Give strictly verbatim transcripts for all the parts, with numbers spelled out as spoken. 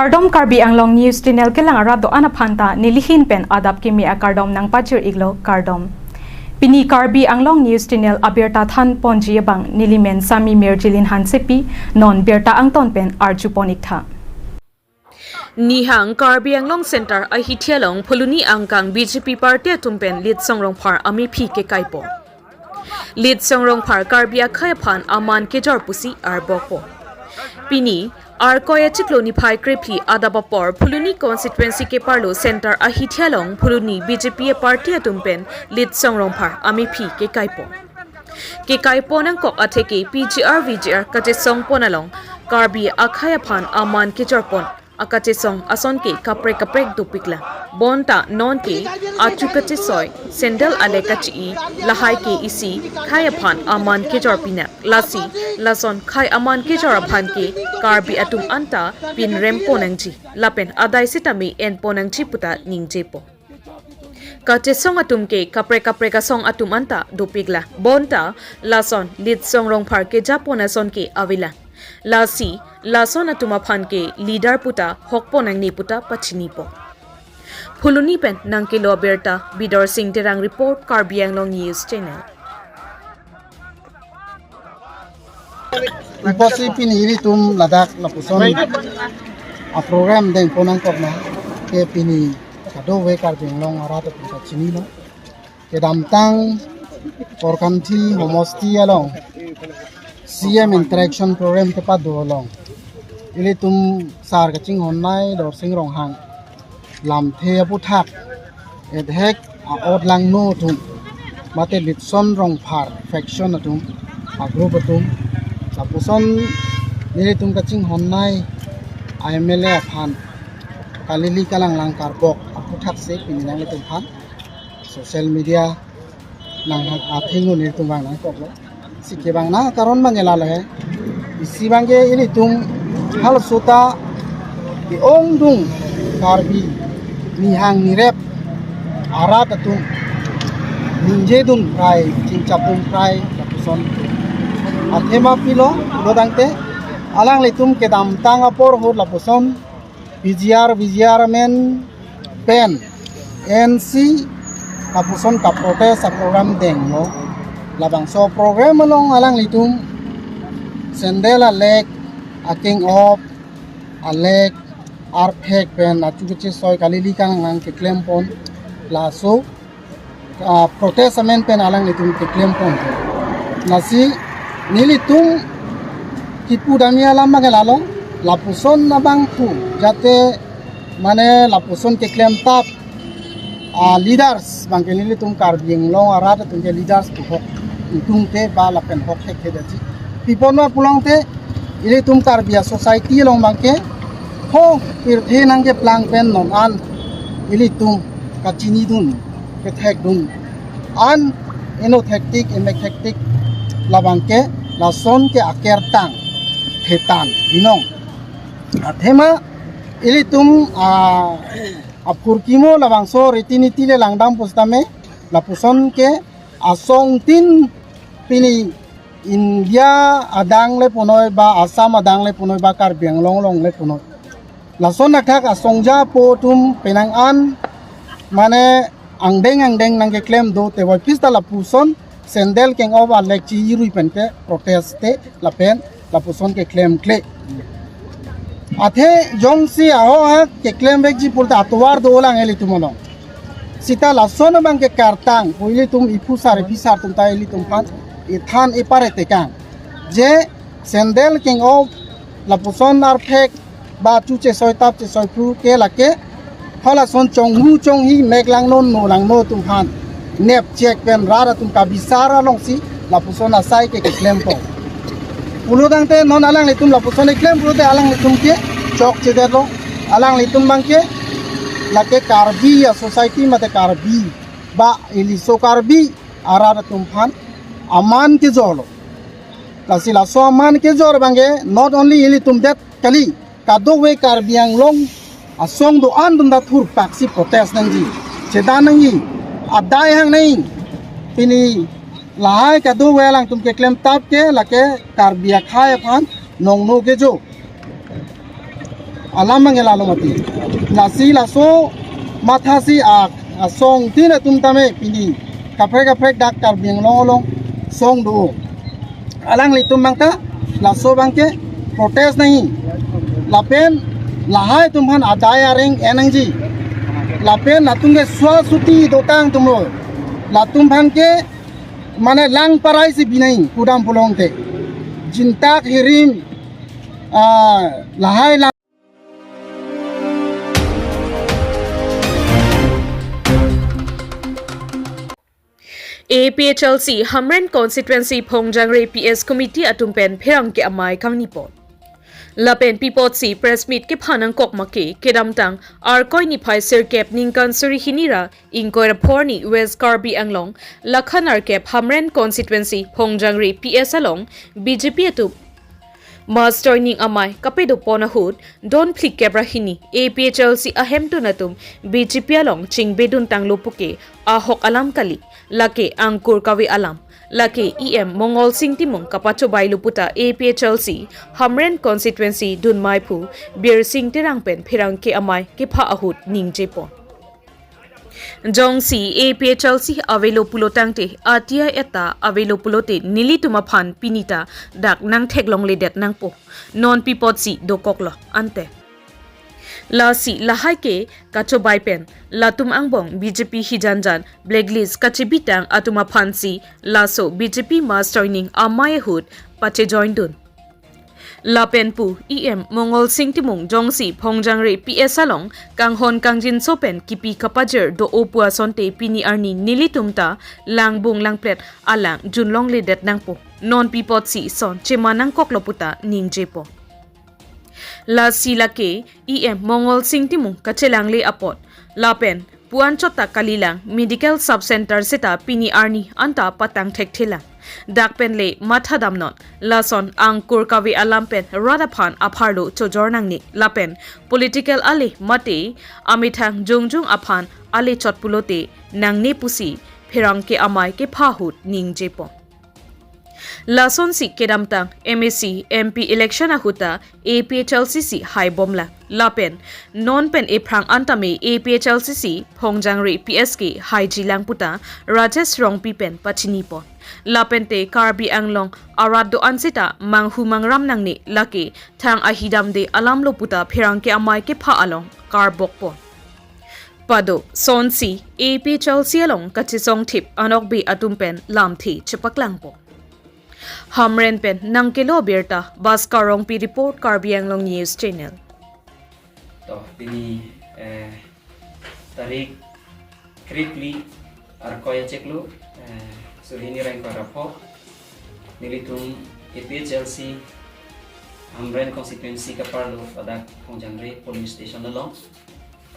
Kardom, Karbi Anglong News Channel kelang arat do-an aphan ta nelihin pen adap kimi akardom nangpajir-iklo, kardom. Pini Karbi Anglong News Channel abirta thanponji abang nelimen Sami Mirjilin Hansepi, non birta angton pen arjupon-iktha. Nihang Karbi Anglong Center ahithi along Phuloni angkang B J P party atum pen Litsong Rongphar amephi kekaipo. Litsong Rongphar Karbi akhei aphan aman kejor pusi arbokpo. Pini Arkoi achiklo niphai krephli adap apor Phuloni constituency keparlo Center ahithi along Phuloni B J P party atum pen Litsong Rongphar amephi kekaipo. Kekaipo nangkok atheke P G R V G R kachesongpon along Karbi akhei aphan aman kejorpon akachesong ason ke kaprek kaprek dopiklang. Bonta nonke achu kachesoi, sandal alek kachi-i, lahai ke isi khei aphan aman kejor pinak. Lasi lason khei aman kejor aphan ke Karbi atum anta pinrempo nangji lapen adai sitame enpo nangji puta ningjepo. Kachesong atum ke kaprek kaprek asong atum anta dopiklang. Bonta lason Litsong Rongphar kejapon ason ke avelang. Lasi lason atum aphan ke leader puta hokpon nangne puta pachinipo. Phuloni pen nangkelo abirta Bidor Sing Terang report, Karbi Anglong News Channel. Iposi pini ilitum ladak lapuson aprogram dengpon nangkok na ke pini kadokave Karbi Anglong arat atum ta chinilo. Kedamtang Korkanthi homosti along C M interaction program kepado along ilitum sar kachinghonnei Dorsing Ronghang lamthe aputhak, ethek a-ot langno atum, mate Litsong Rongphar faction atum, a-group atum, lapuson nelitum kachinghonnei a-M L A aphan kalili kalanglang karbok aputhak si pini nanglitum aphan social media nang athengno nelitum vang nangkoklo. Si kevang na karon abang ke lalo he. Isi abang ke ilitum halaso ta ke-ongdung Karbi nihang nirep arat atum ningjedun prai, chingchapdun prai lapuson. Athema pilo, pulo tangte alanglitum kedamtang apor ahut lapuson P G R, V G R amen pen N C lapuson kaprotest aprogram denglo. Labangso program along alanglitum sandal alek, akeng-op alek, arphek pen achu kachesoi kalili kalanglang keklempon, laso ah, protest amen pen alanglitum keklempon. Lasi nelitum kipu damji alam abang ke lalo, lapuson abangphu jate mane lapuson keklemtap, ah, leaders abang ke nelitum Karbi Anglong arat atum ke leaders pu hok ingtungte ba lapen hok thekthe daji. Pi apot ma pulote ilitum Karbi a-society along abang ke ho pirthe nangkeplang pen non an ilitum kachinidun, kethekdun an, eno thektik, emek thektik, labang ke lason ke akertang, thetan binong. Athema ilitum a, aphurkimo labangso riti niti le langdam pusitame lapuson ke asong tin pini India adang le punoi ba Assam adang le punoi ba Karbi Anglong along le punoi. Lason athak asongja apo atum penang an mane angdeng angdeng nangkeklem do te voi pista lapuson sandal keng-op alek chi-i rui pen ke protest te lapen lapuson keklemkle. Athe jongsi aho ha keklemvekji pulote atovar dolang ilitum along. Sita lason abang ke kartang, pu ilitum iphu sar iphi sar atum ta ilitum aphan ithan ipare tekang. Je sandal keng-op lapuson arphek ba chu chesoi tap chesoi phu ke lake halason chonghu chonghi mek langno no langno atum aphan nepchek pen rat atum kabisar alongsi lapuson asai ke keklempo. Pulo tangte non alanglitum lapuson keklem pulote alanglitum ke chokchedetlo. Alanglitum abang ke lake Karbi a-society mate Karbi ba iliso Karbi arat atum aphan aman kejorlo. Lasi laso aman kejor abang ke not only ilitum det kali, kadokave Karbi Anglong asong do-an atum ta thurpaksi protest nangji, chedan nangji, adai hang nangji. Pini lahai kadokave alangtum keklemtap ke lake Karbi akhei aphan nongno kejo. Alam abang ke lalo mati. Lasi laso mathasi ak asong tin atum tame pini kaprek kaprek dak Karbi Anglong along song do. Alanglitum abang ta laso abang ke protest nangji. Lapen lahai atum aphan adai areng en nangji. Lapen latum ke swa suti dotang atum lo. Latum aphan ke mane lang parai si bi nangji pudam pulote. Jintak hirim, ah, lahai lang. A P H L C Hamren Constituency Phongjangre P S Committee atum pen pherangke amei kangni pon. Lapen pi apotsi press meet kepha nangkok ma ke, kedamtang Arkoi niphai sirkep ningkan suri hini ra ingkoi ra pho arni West Karbi Anglong, Lakhan arkep Hamren Constituency Phongjangre P S along B J P atum mass joining amei kapedo pon ahut don phlikep ra hini A P H L C ahemtun atum B J P along chingbedun tanglo puke ahok alam kali, lake angkur kave alam. Lake E M Mongol Sing Timung kapachobai lo puta A P H L C Hamren Constituency dunmai aphu Birsing Terang pen pherangke amei kepha ahut ningje pon. Jongsi A P H L C avelo pulo tangte, A T I eta avelo pulote nelitum aphan pini ta dak nangtheklongledet nangpo. Non pi apotsi dokoklo ante. Lasi lahai ke kachobai pen latum angbong B J P hijanjan blacklist kachebitang atum aphansi laso B J P mass joining amei ahut pache join dun. Lapen pu E M Mongol Sing Timung jongsi Phongjangre P S along kanghon kangjinso pen kipi kapajir do-o pu asonte pini arni nelitum ta langbung langplet alang junlongledet nangpo. Non pi apotsi son chema nangkoklo puta ningje pon. Lasi lake E M Mongol Sing Timung kachelangle apot lapen pu anchot ta kalilang, medical sub center seta pini arni anta patang thekthelang. Dak pen le matha damnon. Lason angkur kave alam pen rat aphan apharlo chojor nangne. Lapen political ale mate amethang jongjong aphan ale chot pulote nangne pusi pherangke amei kepha ahut ningje pon. Lasonsi kedamtang M A C, M P election ahut ta A P H L C si haibomlang. Lapen non pen ephrang antame A P H L C si Phongjangre P S ke haijilang puta Rajesh Rongpi pen pachini pon. Lapen te Karbi Anglong arat do-an seta manghu mangram nangne, lake thang ahidamde alam lo puta pherangke amei kepha along karbok pon. Pado sonsi A P H L C along kachesong thip anokbe atum pen lamthe chepaklangpo. Hamren pen nangkelo birta Bhaskar Rongpi report, Karbi Anglong News Channel. To, pini, eh, tarik kre-phli Arkoi achiklo, eh, suri hini ra ingkoi ra pho, nelitum A P H L C Hamren constituency kaparlo ladak Phongjangre polling station along,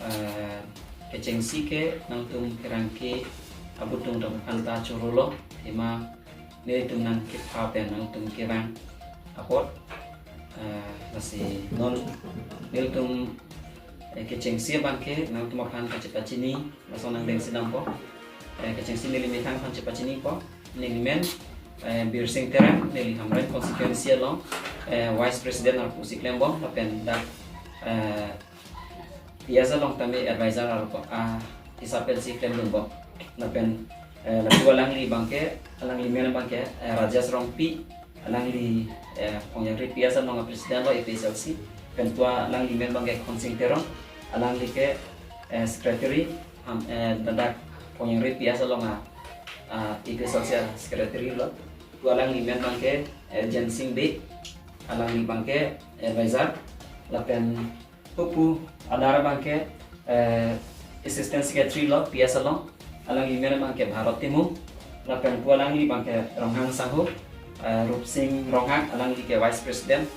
eh, kechengsi ke nangtum pherangke abutung dam anta chorolo, thema nelitum nangkepha pen nangtum kevang apot, eh, lasi non nelitum, eh, kechengsi abang ke nangtum aphan kachepachini, laso nangdengsi dampo. Eh, kechengsi neli methang aphan chepachinipo. Neli men, eh, Birsing Terang, neli Hamren constituency along, eh, vice president arpu si klembom, lapen dak, eh, P S along tame advisor arpu, ah, hisap pensi klemdunbom. Lapen, eh, lapu alangli abang ke, alangli men abang ke, eh, Rajesh Rongpi, alangli, eh, Phongjangre P S along a president lo A P H L C, pen pu alangli men abang ke Khonsing Teron, alangli ke, eh, secretary, ham, eh, ladak Phongjangre P S along a, ah, A P H L C a secretary lo. Pu alangli men abang ke, eh, Jensing Bey, alangli abang ke advisor. Lapen pu pu adar abang ke, eh, assistant secretary lo P S along. Alangli men abang ke Bharat Timung. Lapen pu alangli abang ke Ronghang Sangho, eh, Rupsing Ronghang, alangli ke vice president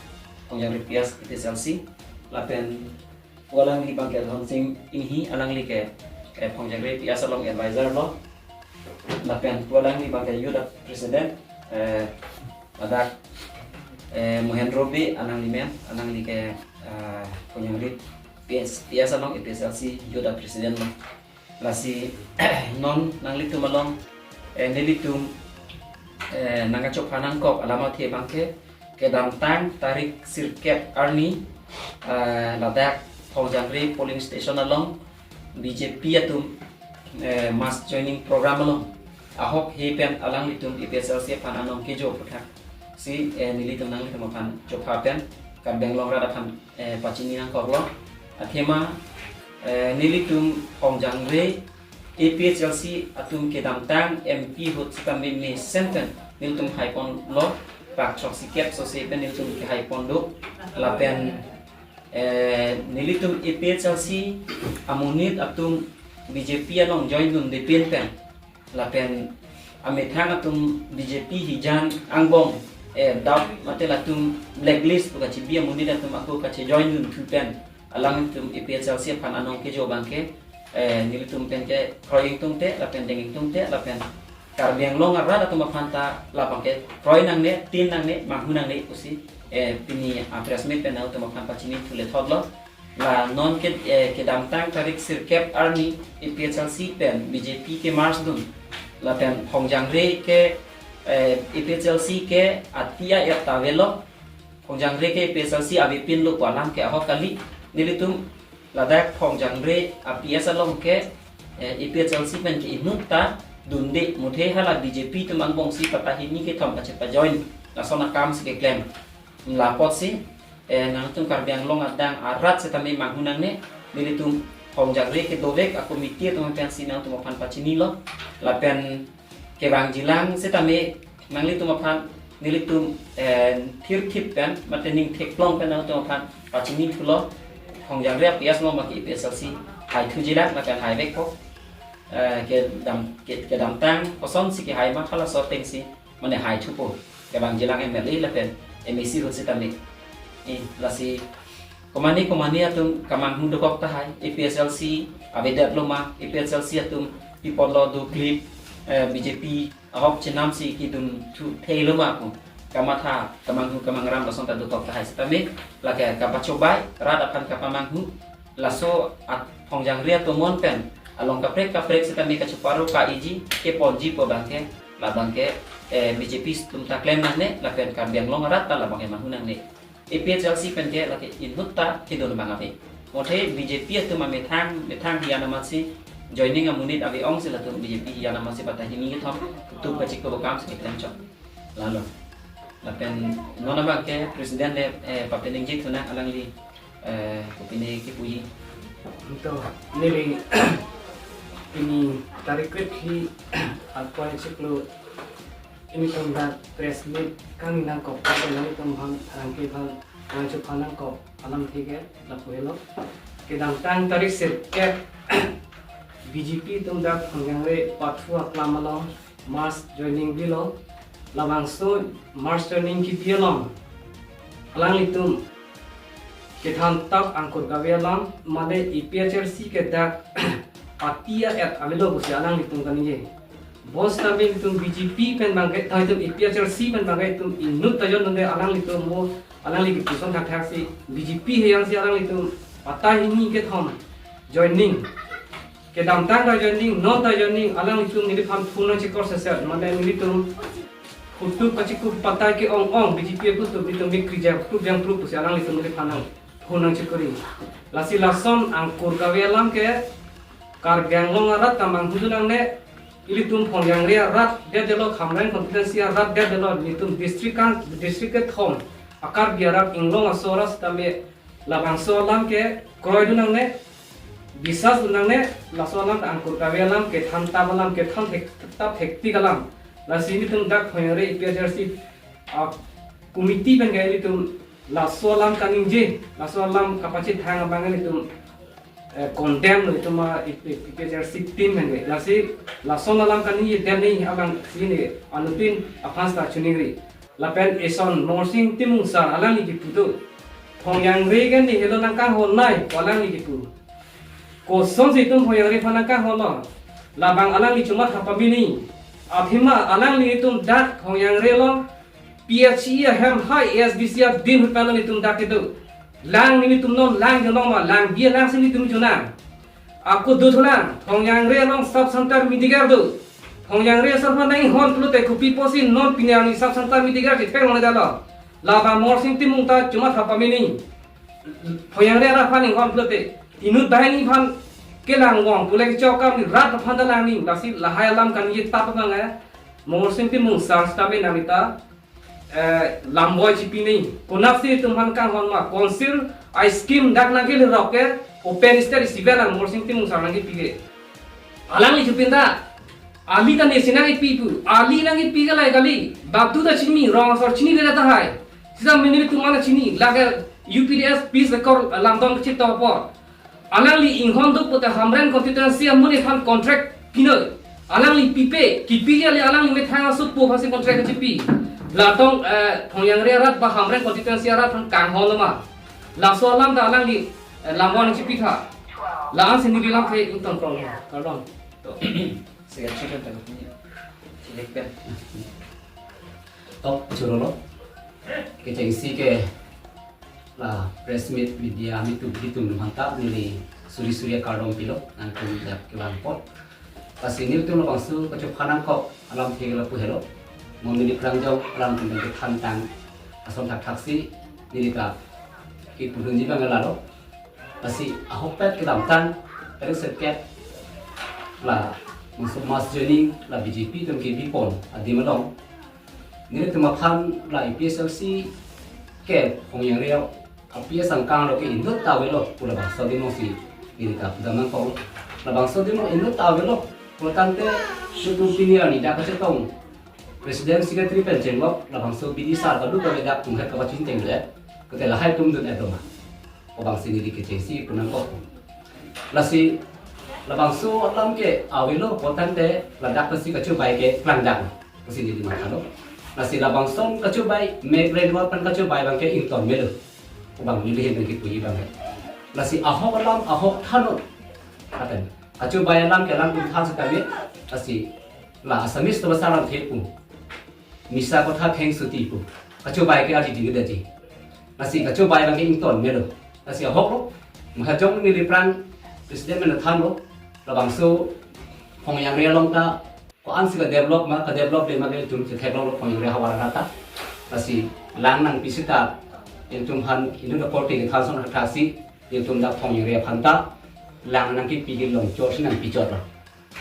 Phongjangre P S A P H L C. Lapen pu alangli abang ke Dhonsing Inghi, alangli ke, eh, Phongjangre P S along advisor lo. Lapen pu alangli abang ke youth president, eh, ladak, eh, Mohendro Bey, alangli men, alangli ke, eh, Phongjangre P S, P S along A P H L C youth president lo. Lasi non nanglitum along, eh, nelitum, eh, nangkachopha nangkok alam athe abang ke, kedamtang tarik sirkep arni, eh, ladak Phongjangre polling station along B J P atum, eh, mass joining program along ahok he pen alanglitum A P H L C aphan anong kejo aphuthak si, eh, nelitum nanglitum aphan chopha pen Karbi Anglong rat aphan, eh, pachini nangkoklo. Athema, eh, nelitum Phongjangre A P H L C atum kedamtang M P ahut sitame mesen pen nelitum haiponlo, pak chok sikep sose pen nelitum kehaiponlo. Lapen, eh, nelitum A P H L C amonit atum B J P along join dunde pin pen, lapen amethang atum B J P hijan angbong, eh, dap mate latum blacklist pu kachibi amonit atum ako kachejoin dunthu pen alangtum A P H L C aphan anong kejo abangke, eh, nelitum pen ke kroi ingtungte lapen deng ingtungte lapen Karbi Anglong arat atum aphan ta labangke kroi nangne, tin nangne, manghu nangne pusi, eh, pini a-press meet pen nangtum aphan pachini thule thotlo. La non ke, eh, kedamtang tarik sirkep arni A P H L C pen B J P ke mass dun. Lapen Phongjangre ke, eh, A P H L C ke ati a-et ta avelo. Phongjangre ke A P H L C avepinlo pu alam ke ahok kali. Nelitum ladak Phongjangre a-P S along ke, eh, A P H L C pen ke inut ta dunde, muthe hala B J P atum angbong si patahini kethom kachepajoin lason akam si keklem. La apotsi, eh, nangtum Karbi Anglong adang arat sitame manghu nangne, nelitum Phongjangre kedovek a-committee atum pen si nangtum aphan pachinilo. Lapen kevangjilang sitame nanglitum aphan nelitum, eh, thirthip pen mate ning theklong pen nangtum aphan pachini thulo. Phongjangre a-P S along abangke A P H L C haithujilang lapen haivekpo. Eh, kedam, ke, kedamtang kosonsi kehai ma hala sorteng si mane haithupo, kevangjilang M L A lapen M A C ahut sitame. Eh, lasi komane komane atum kemanghu dokok tahai, A P H L C avedetlo ma, A P H L C atum pi apotlo, doklip, eh, B J P ahok chenam si kedunthu theilo ma pu kamatha, kemanghu kemangram lason ta dokok tahai sitame, lake kapachobai, rat aphan kapamanghu, laso at Phongjangre atomon pen along kaprek kaprek sitame kacheparo ka-iji keponji pu abangke, labangke, eh, B J P atum ta klem nangne, lapen Karbi Anglong arat ta labangke manghu nangne. A P H L C pen ke lake inut ta kedun abang ave. Muthe B J P atum amethang, methang hijan amatsi joining amonit ave-ong si latum B J P hijan amatsi patahini kethom tup kachiklo akam si keklem chot. Lalo. Lapen non abangke president le, eh, papeningje thunang, alangli, eh, kopine kipuji. To, neli pini tarik kre-phli, akoi chiklo, nelitum dak press meet kang nangkok, nangtum aphan, rangke aphan, nangchopha nangkok alamthe ke lapu helo. Kedamtang tarik sirkep B J P atum dak Phongjangre pathu aklam along mass joining bilo. Labangso mass joining kebi along alanglitum kethan tap angkur kave alam, mane A P H L C ke dak ati a-et avelo pusi alanglitum kaningje. Bonsitame itum B J P pen abangke, tha itum A P H L C pen abangke itum inut ta join dunde, alanglitum mo, alangli kepuson thakthak si B J P heyang si alanglitum patahini kethom joining. Kedamtang ta joining, non ta joining, alanglitum neliphan phone nangchekor seset, mane nelitum photo kachikup patai ke-ong-ong, B J P photo, nelitum mikri jang prup jang prup pusi alanglitum neliphan nang phone nangchekori. Lasi lason angkur kave alam ke Karbi Anglong arat ta manghu nangne, ilitum Phongjangre arat detdetlo, Khamren constituency arat detdetlo, nelitum district kan, district kethom a-Karbi arat inglong aso arat sitame labangso alam ke kroidun nangne, bisas dun nangne, laso alam ta angkur kave alam, kethan tap alam, kethan thek, tap thektik alam. Lasi nelitum dak Phongjangre A P H L C, ah, committee pen ke nelitum laso alam kaningje, laso alam kapachethang abang nelitum, eh, condemn lo itum a, A P H L C team pen ke. Lasi lason alam kaningje, dem ni abang si ne anuttin aphan ta choningri. Lapen eson Morsing Timung sir alangli kipu do, Phongjangre ke ne helo nangkangho nai pu alangli kipu. Kosonsi itum Phongjangre aphan nangkangho lo? Labang alangli chomatha pamini. Athema alanglitum dak Phongjangre along P H E ahem hai A S D C adin ahut pen nelitum dak kedo. Lang nelitum non lang jonong ma, lang bi lang si nelitum jonang. Ako do thulang, Phongjangre along sub center Mediger do. Phongjangre asar aphan nang-inghon pulote kopi pusi non pini arni sub center Mediger chepeng longledetlo? Labang Morsing Timung ta chomatha pamini. Phongjangre arat aphan inghon pulote, inut banghini aphan kelang wong pule kechok akam ni rat aphan ta lang ni, lasi lahai alam kaningje tap abang eh, Morsing Timung sar sitame nang ita, eh, lamboi chipi ni. Konatsi itum aphan kanghon ma, council a-scheme dak nangkelerok ke, open stage isivet lang Morsing Timung sar nangkepi ke. Alangli chupin ta, ali ta nesi nangkepi pu, ali nangkepi kalai kali, batu ta chini, rong asor chini le ta hai. Sita mini itum mana chini, lake U P D S peace accord lamdong kechito apor. Alangli inghon duk pute Hamren constituency amonit aphan contract pinoi. Alangli pipe, kipi kali alangli methang asopo aphansi contract kechipi. Latum, eh, Phongjangre arat ba Hamren constituency arat aphan kanghon ma. Laso alam ta alangli, eh, lamdong chipi tha. La-ansi neli lamthe ingtong krong. Kardom. To. Secretary kan tadi. Silek pen. Tok churolo. Kechengsi ke la press meet media mitu bitum aphanta neli suri suri akardom pilo nangtum dak kevang apot. Lasi nelitum labangso kachephan nangkok alamthe ke lapu helo. Mo neli phrang jong alamthe ke thantang ason thakthak si neli ta kipudunji abang lalo. Lasi ahokpet kedamtang tarik sirkep la mass, mass joining la B J P atum kebipon adim along, nelitum aphan la A P H L C ke Phongjangre api asangkang lo ke inut ta avelo pu labangso adim alongsi neli ta pudam nangkok. Labangso adim along inut ta avelo pulotangte, sutu pini arni dak kachetong president, secretary pen chenglok labangso bidi sar kadu kave dak tum het kapachini teng le, kute lahai atum dun et doma. Ko abangsi neli kechengsi pu nangkok. Lasi labangso alam ke avelo pulotangte ladak pensi kachobai ke klangdak pusi neli mathalo. Lasi labangson kachobai, me brain work pen kachobai abang ke ington melo. Ko abang neli hin pen kipuji abang ke. Lasi ahok alam ahok thannon. Aten kachobai alam ke alangtum than sitame, lasi la Assamese to basa alamthe pu. Misa kotha theng suti pu. Kachobai ke arji dingit aji. Lasi kachobai abang ke ington melo. Lasi ahok lo. Mahajong neli phrang president pen thanlo. Labangso Phongjangre along ta ko-ansi kadevelop ma, kadevelop le ma ke itum chetheklonglo Phongjangre havar arat ta. Lasi lang nangpi sita itum aphan inut akorte kethan ason thakthaksi itum dak Phongjangre aphanta lang nangkepi ke longchotsi nangpichotlo.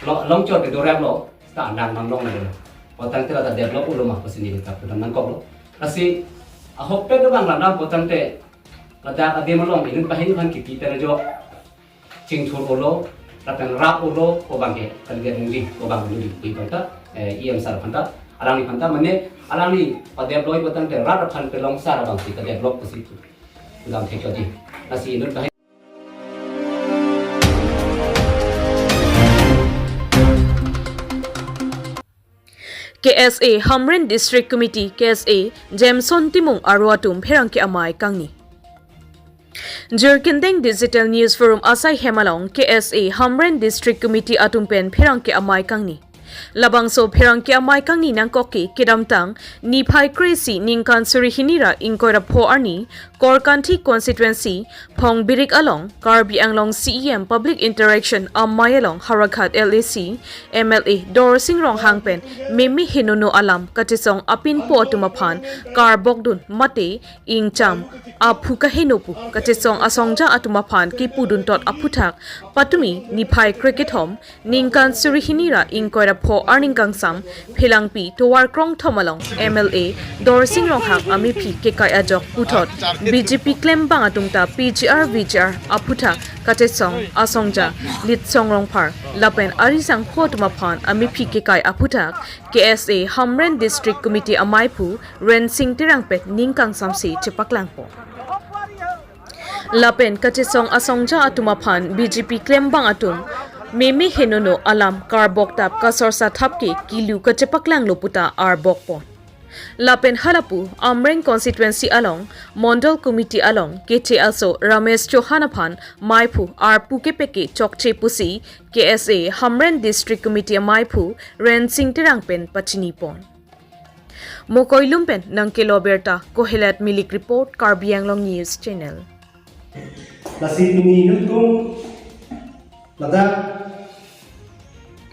Lo, longchot ke doraplo, ta lang nanglonglo. Pulotangte la ta develop ulo ma pusi neli ta pudam nangkoklo. Lasi ahokpet abang langdam pulotangte ladak adim along inut banghini aphan kipi pen ajok chingthur ulo, lapen rap ulo, ko abang ke kalidet ningri, ko abang ningri pu abang ta, eh, E M sar aphanta, alangli aphanta mane alangli padevelop pulotangte rat aphan pelong sar abangsi kadevelop pusi pu. Pudam thekchotji. Lasi inut banghini K S A Hamren District Committee, K S A, Jameson Timung aro atum pherangke amei kangni. Jirkindeng Digital News Forum asai hem along K S A Hamren District Committee atum pen pherangke amei kangni. Labangso pherangke amei kangni nangkok ke kedamtang niphai kre-isi ningkan suri hini ra ingkoi ra pho arni Korkanthi constituency Phongbirik along Karbi Anglong C E M Public Interaction amei along Howraghat L A C M L A Dorsing Ronghang pen meme henono alam kachesong apinpo atum aphan karbokdun mate ingcham aphu kaheno pu kachesong asongja atum aphan kipudun tot aphuthak patumi niphai kre kethom ningkan suri hini ra ingkoi ra pho arni kangsam Phelangpi tovar krongthom along M L A Dorsing Ronghang amephi kekai ajok puthot B J P klembang atum ta P G R V G R aphuthak kachesong asongja Litsong Rongphar lapen ari sangpho atum aphan amephi kekai aphuthak K S A Hamren District Committee amei aphu Rensing Terang pen ning kangsamse chepaklangpo. Lapen kachesong asongja atum aphan B J P klembang atum meme henono alam karbok tap kasorsa thap ke kilu kachepaklanglo puta arbokpo. Lapen halapu Amreng constituency along Mondol Committee along K T L so Ramesh Chauhan aphan meiphu arpu kepeke chokche pusi K S A Hamren District Committee meiphu Rensing Terang pen pachinipon. Mokoilum pen nangkelo birta Kohelat Milik report, Karbi Anglong News Channel. Lasi pini nelitum ladak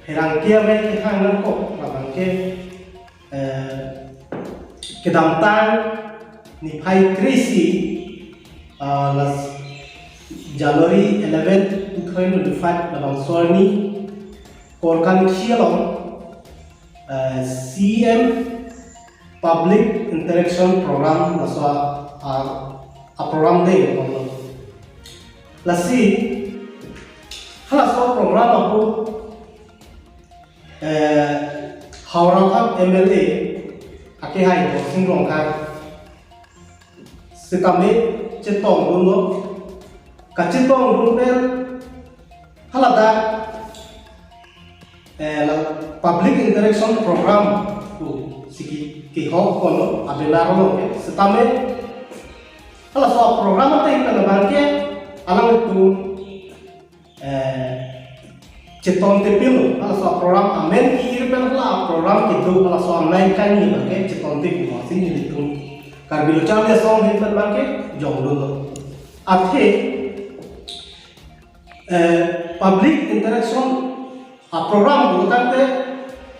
pherangke amei kehang nangkok labang ke, eh, kedamtang niphai kre-isi Uh, last January eleventh, two thousand twenty-five, labangso arni Korkanthi along, uh, C M Public Interaction Program, laso a, a, a program dengponlo. Lasi, halaso program apot, eh, Howraghat M L A akehai Dorsing Ronghang sitame chetongdunlo. Kachetongdun pen haladak, eh, la public interaction program pusi ke, kehokponlo, a banner along ke. Sitame halaso program ateng pen abangke alanglitum, eh, chetongtepinlo, halaso program amen ke-ir pen hala program kedo halaso amei kani abangke chetongtepinlo, si nelitum Karbi Lo Charli Asong ahin pen abangke jongdunlo. Athe, eh, public interaction a program pulotangte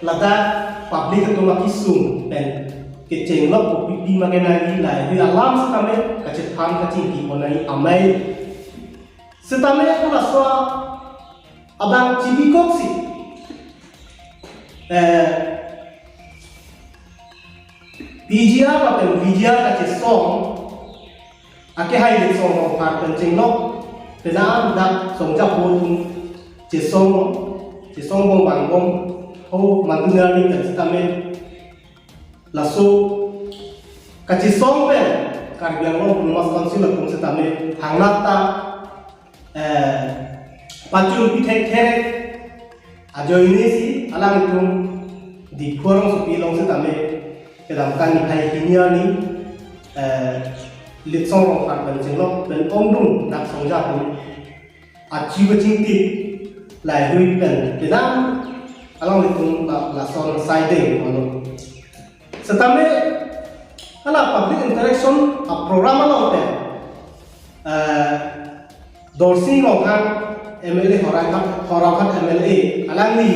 ladak public atum akesung pen kechenglok kopi pi ma kenangji, lahei alam sitame kachethan kachingkipon nangji amei. Sitame halaso abang chibikoksi, eh, P G R lapen V G R kachesong, akehai Litsong Rongphar pen chenglok, penang dak songjapo atum chesong, chesong bom bang bom, ho mandunari pen sitame laso kachesong pen Karbi Anglong Autonomous Council atum sitame thangnat ta, eh, pachun pithek therek ajoine si alanglitum Diphu arongsopi along sitame kedamtang niphai hini arni, eh, Litsong Rongphar pen chenglok pen ongdung dak songjapo achi kachingtip lahei pen penang alanglitum la, lason sai dengponlo. Sitame hala public interaction a program along pen, eh, Dorsing Ronghang M L A, Howraghat, Howraghat M L A alangli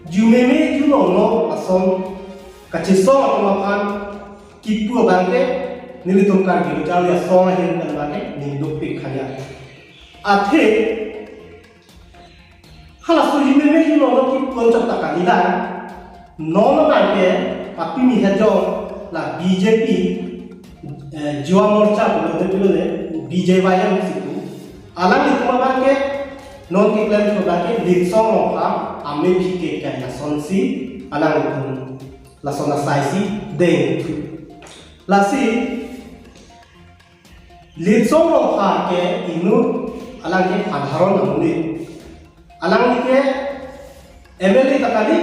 jumeme junono ason kachesong atum aphan kipu abangke nelitum Karbi Lo Charli Asong ahin pen abangke ningdukpik khanya. Athe halaso jumeme junono kipu anchot ta kalilang. Non abangke apini hejong la B J P, eh, Yuva Morcha pulote pulote B J Y M situ. Alanglitum abangke non keklem abangke Litsong Rongphar amephi kekai lasonsi alanglitum lason asai si dengthu. Lasi Litsong Rongphar ke inut alang ke sadharon amonit. Alang ke M L A ta kali,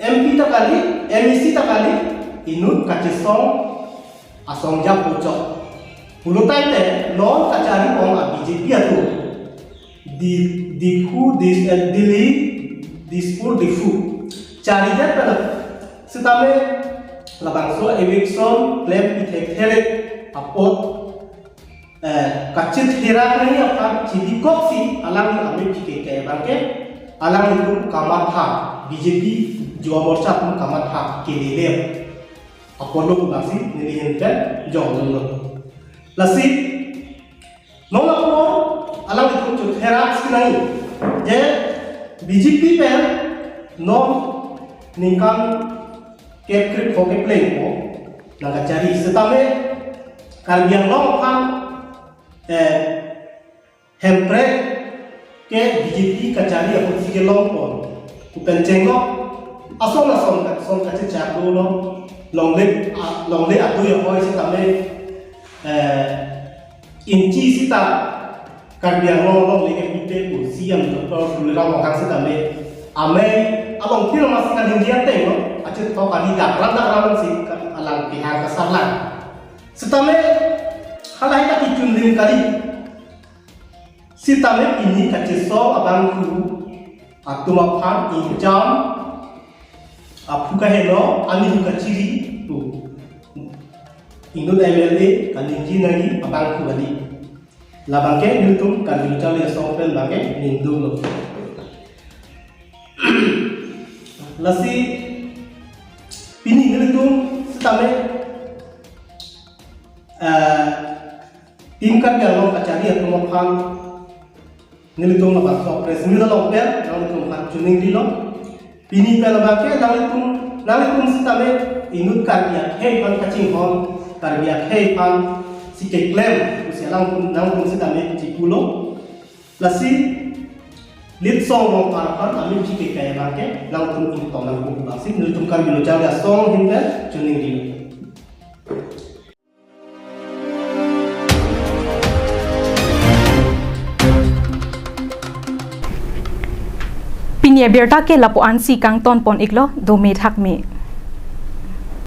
M P ta kali, M A C ta kali, inut kachesong asong japo chot. Pulotangte non kacharipon a B J P atum Di, Diphu, Dis, eh, Delhi, Dispur, Diphu. Charidet pen sitame labangso eviction klem pithek therek apot, eh, kachetherak nangji aphan chibikoksi alang amephi kekai abangke alanglitum kamatha, B J P Yuva Morcha atum kamatha kelele apotlo pusi neli ahin pen jongdunlo. Lasi non apor alanglitum chotherak si nangji je B J P pen non ningkan kep krepho keplengpo nangkachari sitame Karbi Anglong aphan, eh, Hemprek ke B J P kachari ahut si kelongpon. Pu pen chenglok ason ason ka, son kachechak dolo. Longle, a, longle atui ahoi sitame, eh, inchi sita Karbi Anglong longle kepipe pu C M Doctor Tuliram Ronghang sitame amei along pil mas kading dia teng lo. Achet thok kali dakran dakran si ka, alang pihar kasarlang. Sitame halahai ta kechunrim kali. Sitame pini kachesong abangphu atum aphan ingjam aphu kaheno, aning kachiri pu inut M L A kaningje nangji abangphu kali. Labangke nelitum Karbi Lo Charli Asong pen abangke ningduklo. Lasi pini nelitum sitame, eh, tin Karbi Anglong kachari atum aphan nelitum labangso press meet along pen nanglitum aphan choningrilo. Pini pen abangke nanglitum, nanglitum sitame inut Karbi akhei aphan kachinghon, Karbi akhei aphan si keklem pusi alangtum, nangtum sitame chipulo. Lasi Litsong Rongphar aphan amen chikekai abangke nangtum ingtong nangpo pu abangsi nelitum Karbi Lo Charli Asong ahin pen choningrilo. Pini abirta ke lapu-ansi kangton pon iklo, dome thakme.